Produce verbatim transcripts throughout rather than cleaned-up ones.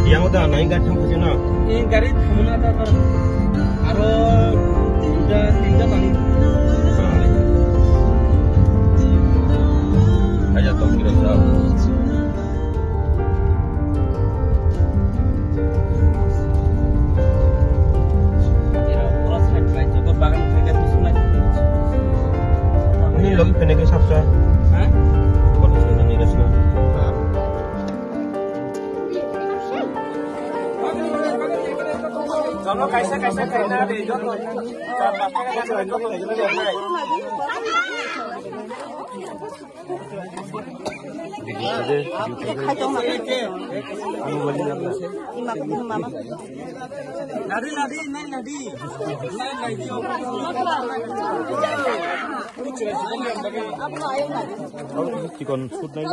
Yang udah naik gak sampai sana. Ini gari temen ada apa? Aro tinta, tinta tadi. Aja tong kira sa. Ini lagi pendek sabsa. Hah? Kau tuh sudah nih, sudah. Jono kaisa kaisa khaina de, joto. Nadi, nadi, nai, nadi. Nai, nadi. Chikon shoot nai na.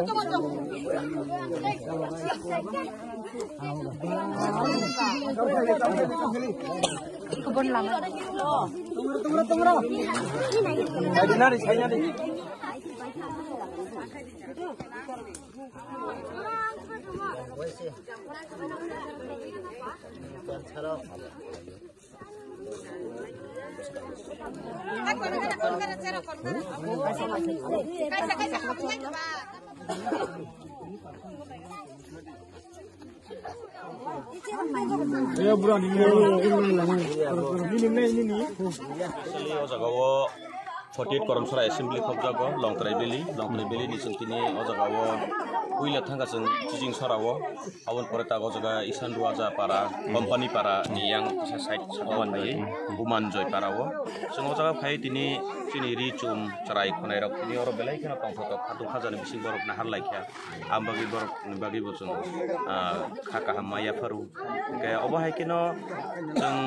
Actually, o jaga o forty eight Koromsora Assembly khobjago, Longtrai Valley, Longtrai Valley ni chwng tini o jaga o puila thangkha chwng Chijing Sora o. Aboni pore ta o jaga Isan Ruaja para, Company para ni yang kisa side saka bai Bumanjoi para o. Chwng o jaga phai tini chini ri chum chwrai khwnai rok tini oro belai kheno tongthotok khatung khajani bising borok nahar laikha. Am bagwi borok ni bagwi bo chwng, ah, kha kaham ma yapharu. Hwnkhe obo hai kheno chwng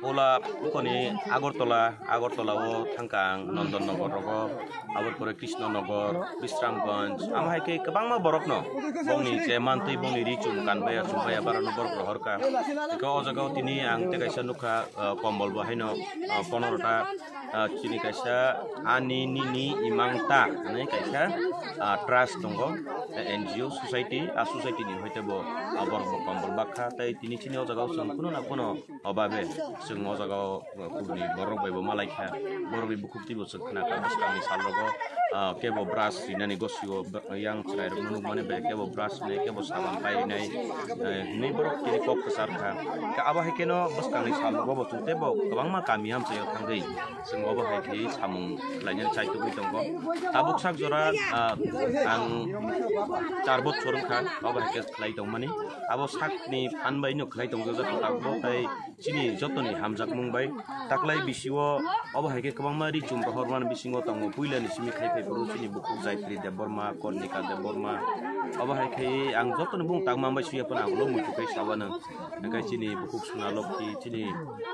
Ola Ukoni Agartala, Agartala o thangkha ang Nondon Nogor rogo. Aboni pore Krishna Nagar, Bisramganj, amo hai khe kwbangma borokno bongni je mantwi bongni ri chum kanbaya chumbaya barano borok rohorkha. Hwnkhe o jaga o tini ang tei kaisa nukha, ah, kombol bo haino, ah, ponorota, ah, chini kaisa ani nini imang ta hinwi kaisa, ah, trust tongo, eh, N G O society, ah, society ni hoite bo, ah, borok bo kombol bakha tei tini chini o jaga o chwng kuno na kuno obabe chwng o jaga o kubuni borok bai bo malaikha, borokni bukhuk twi bo chwng khna kha bwskangni sal rogo, ah, kebo brush rinani gosio yang chwrai rokno nukmani bai kebo brush rinai kebo saban pai rinai, eh, hinwi borok tini kok kwchar kha. Khe abo hai kheno bwskangni sal rogo bo chwng teibo kwbangma kami hamchai o thangwi chwng obo hai khe samung khlainani chai tugwi tongo. Tabuk sak jora, ah, ang char bochor wngkha obo hai khe khlai tongmani. Abo sakni phan bai no khlai tongjak tabuk tei chini jotoni hamjakmung bai taklai bisio obo hai khe kwbangma ri chum rohormani bisingo tongo. Puilani simi khai phai phuru chini bukhuk Jaitri Debbarma, Kornika Debbarma. Obo hai khe ang jotoni bung tangma bai suya phano ang ulo muitu khai sawanang. Hwnkhe chini bukhuk Sona Lokhi, chini,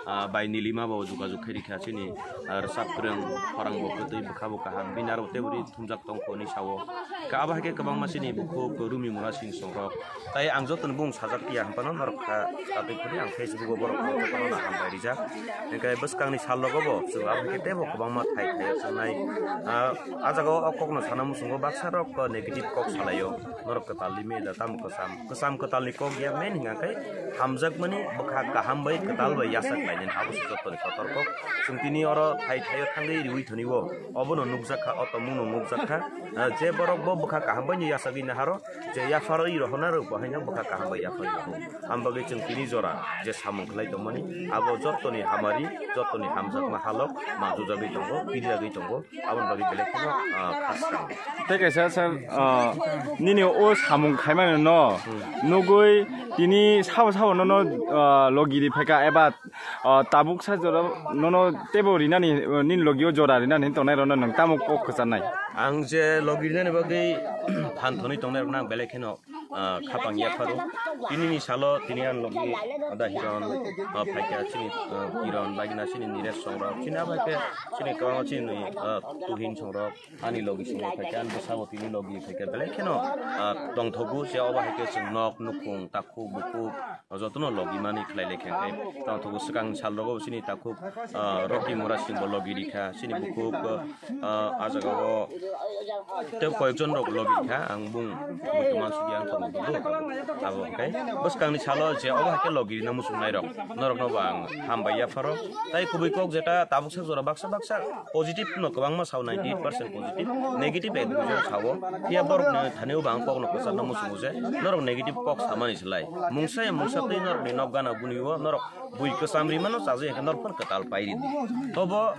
ah, bai Nilima bo jugajug khai rikha chini, ah, rwchap kwrwng, khorang bo kwtwi, bwkha bo kaham, bini aro tei uri thumjak tongkho hinwi sao. Khe abo hai khe kwbangma chini bukhuk Rumi Mura Singh songrok. Tai ang jotoni bung sajak ya hwnphano norok kha tatwi phuri ang Facebook o borok rok no hambai rijak. Hwnkhe bwskangni sal rogo bo chwng abo hai khe teibo kwbangma thai thai o sangnai. Ah, ah jaga o kokno sana muchungo baksa rok negative kok salai o. Norok kwtal limit da tamo kwcham. Kwcham kwtalni kok ya main hwnka khe hamjakmani bwkha kaham bai kwtal bai yachak lainani abo se jotoni kotor kok. Chwng tini oro thai thai o thangwi riwi thoni o. Obono nukjak kha, o tongmungno nukjak kha. Ah, je borok bo bwkha kaham bai no yachagwi naharo, je yapharwi rohorna rok bo haino bwkha kaham bai yapharwi roho. Ang bagwi chwng tini jora je samung khlai tongmani, abo jotoni hamari, jotoni hamjakma halok manjujagwi tongo, pirjagwi tongo. Aboni bagwi belai kheno, ah, khas kha. Tei kaisa sir, ah, nini o samung khaimani no nugwi tini sabo sabo nono, ah, logi ri phaikha eba, ah, tabuk sa jora nono teibo rinani, ah, nini logi o jora rinani tongnai rokno nwng tamo kok kwcharnai? Ang je logi rinani bagwi phan thonwi tongnai rokno ang belai kheno ah, khapang yapharo. Tini ni salo tini ani logi ada Hiron, ah, phaikha chini, ah, Kiron bagina chini Niresh songrok chini abai khe chini kwbangma chini, ah, Tuhin songrok ani logi songrok phaikha ani bwsabo tini logi phaikha belai kheno, ah, tongthogo je obo hai khe chwng nok nukhung takhuk bukhuk jotono logi mani khlai lai khe tongthogo swkang sal rogo chini takhuk, ah, Rocky Mura Singh bo logi rikha chini bukhuk, ah, ah jaga o tei koyekjon rok logi kha ang bung bung mansugya ang tongthogo abo hwnkhe bwskangni salo je obo hai khe logi rina muchungnai rok norokno bo ang hambai yapharo tei kubui kok jeta tabuk sak jora baksa baksa positive no kwbangma sao ninety eight percent positive, negative ek duijon sao. Phiya borokni thani o bo ang kokno kwcharna muchungo je norok negative kok samani slai mungsa ya mungsa twi norokni nok gana bunio norok bui kwcham rimano chajakya khe norok phano kwtal pai ridi. Tobo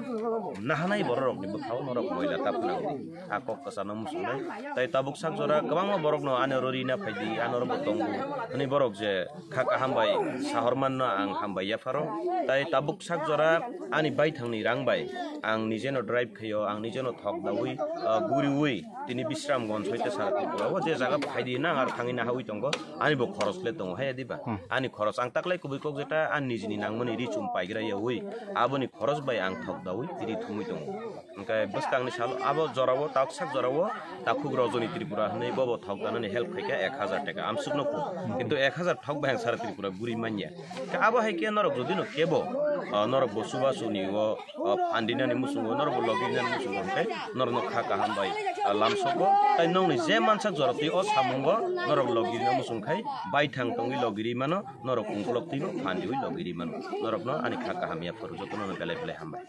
nahanai bororokni bwkhao norok moila ta phwnangdi. A kok kwcharna muchungnai. Tai tabuk sak jora kwbangma borokno ano rorina phaidi, ano rokbo tongo hwnwi borok je kha kaham bai sahormanno ang hambai yapharo. Tai tabuk sak jora ani baithangni rang bai ang nijeno drive khaio, ang nijeno thok daui, ah, guriui tini Bisramganj hoite sara Tripura o je jaga phaidi na ang aro thangwi nahaui tongo, ani bo khoros le tongo, haya diba? Hmm. Ani khoros ang taklai kubui kok jeta ani nijini nangmani ri chum paigra yaui, aboni khoros bai ang thok daui tini thumui tongo. Hwnkhe bwskangni salo abo jorao, taksak jorao takhuk Rojoni Tripura hwnwi bobo thok danani help khaikha ek hajar taka amsukno phuru. Kintu ek hajar thok bai ang sara Tripura guri manya. Khe abo hai khe norok jodi no kebo, ah, norok bo chubachu ni o, ah, phandinani muchungo, norok bo logi rinani muchungo hwnkhe norokno kha kaham bai, ah, lamsogo. Tai nokni je mansak jora twi o samungo norok logi rina muchung khai baithang tongwi logi ri mano, norok ungkulok twibo phandiui logi ri mano. Norokno ani kha kaham yaphuru jotono belai belai hambai.